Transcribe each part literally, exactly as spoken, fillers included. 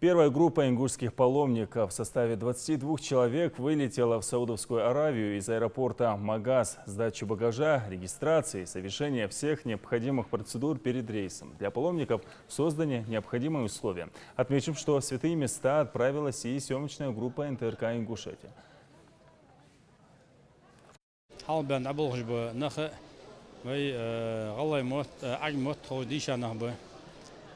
Первая группа ингушских паломников в составе двадцати двух человек вылетела в Саудовскую Аравию из аэропорта Магас. Сдача багажа, регистрации, совершения всех необходимых процедур перед рейсом. Для паломников созданы необходимые условия. Отмечим, что в святые места отправилась и съёмочная группа Н Т Р К «Ингушетия». Хьалха баьнна дӀаболхаш ба нах а, вай, э, гӀалгӀай мотт, э, Ӏарбий мотт ховш дийша нах ба.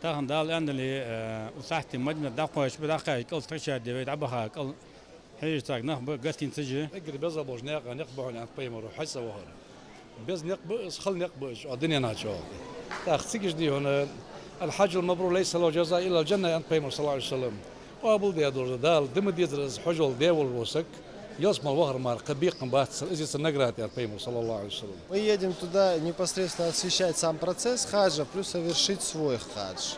Тахан Дала аьннадале, э, укх сахьте Мадинате дӀакхоачаш ба, дӀакхаьчача кӀал тӀа кхаьчад вай, дӀабаха кӀал хьежаш царга нах ба, гаттийна ца жи. Эггара беза болаш никъ, никъ ба хьона, аьннад пайхамара, хьажцӀа вахар. Беза никъ ба из, хала никъ ба из, а дунен чу. ТӀаккха цига ишта да хьона: «الحج المبرور ليس له جزاء إلا الجنة», аьннад пайхамара, صلى الله عليه وسلم. Къоабал даь долаш да, Дала ди ма дезар из хьажол даь волаш вола саг, ялсмала вахар мара кхы бекхам бац цун, из я цун награда, аьннад пайхамара, صلى الله عليه وسلم. Мы едем туда непосредственно освещать сам процесс хаджа, плюс совершить свой хадж.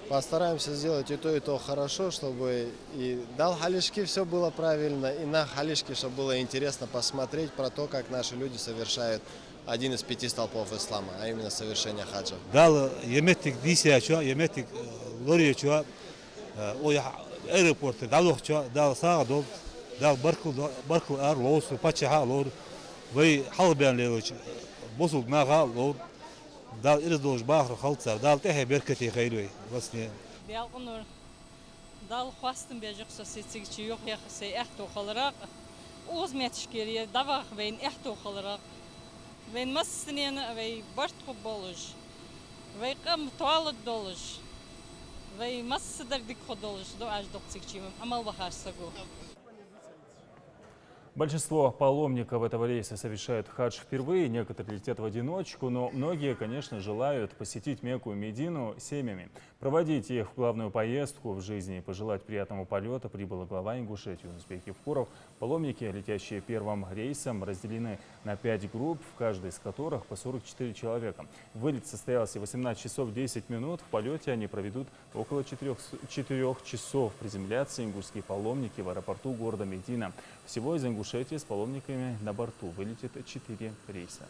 Постараемся сделать и то, и то хорошо, чтобы и Дала хьалхашка всё было правильно, и наха хьалхашка, чтобы было интересно посмотреть про то, как наши люди совершают один из пяти столпов ислама, а именно совершение хаджа. Дала ер моттиг дийшачоа, ер моттиг, э, лораечоа, э, укх аэропорте дӀавахачоа Дала сагӀа долда, Дала баркал до-, баркал ара лолда цу паччахьа а лора, вай хьалха баьнна лелача бусалба наха а лора. Дала ираз долаш бахар хилда цар, Дала тӀехье беркате хийла вай, васне. Делкъа нур. Дала хоастам беш я-кх со сай цига чу юхаяха сай аьттув хиларах, укхаза метташкара дӀаваха вайна аьттув хиларах. Вайна массанена а вай барт хургболаш, вай къам тоалургдолаш, вай массадар дика хургдолаш дуӀаш ду-кх цига чу Ӏамал бахача саго. Большинство паломников этого рейса совершают хадж впервые. Некоторые летят в одиночку, но многие, конечно, желают посетить Мекку и Медину семьями. Проводить их в главную поездку в жизни и пожелать приятного полёта прибыл глава Ингушетии Юнус-Бек Евкуров. Паломники, летящие первым рейсом, разделены на пять групп, в каждой из которых по сорок четыре человека. Вылет состоялся в восемнадцать часов десять минут. В полёте они проведут около четырёх, четырёх часов. Приземлятся ингушские паломники в аэропорту города Медина. Всего из Ингушетии с паломниками на борту вылетит четыре рейса.